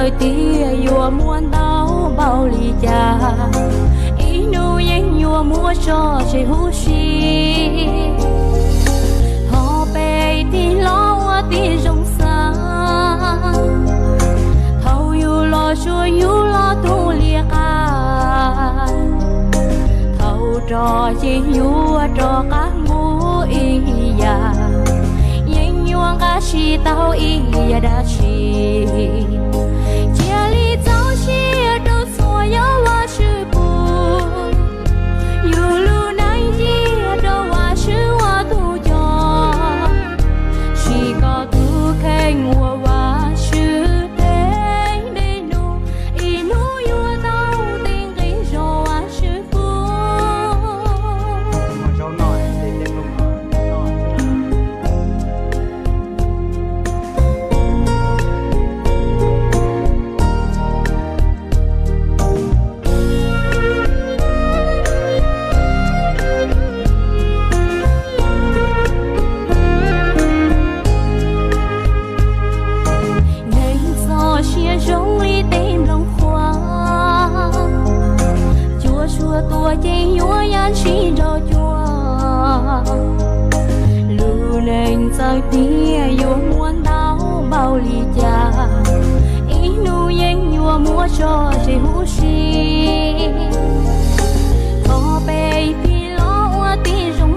Tias yuav muaj ntau npaum li cas, ib hnub yeej yuav muaj tso tseg huv si. Thov peb tig los ua tib zoo xav, thaum yus los tsuas yus los tug li qab. Thaum rog ces yuav rov qab mus ib yam, yeej yuav nqa tsis tau ib yam dab tsi. Cia li txaus siab rau txhua yam Vajtswv pub, yus lub neej cia rau Vajtswv ua tus coj. Siv koj tus kheej ua Vajtswv tes dej num, ib hnub yuav tau tig nqis zog Vajtswv pub. Neeg txoj sia zoo li tej nplooj qhuav, cua suav tuaj ces yuav ya ntshis nrog cua. Lub neej txawm tias yuav muaj ntau npaum li cas, ib hnub yeej yuav muaj tso tseg huv si. Thov peb tig los ua tib zoo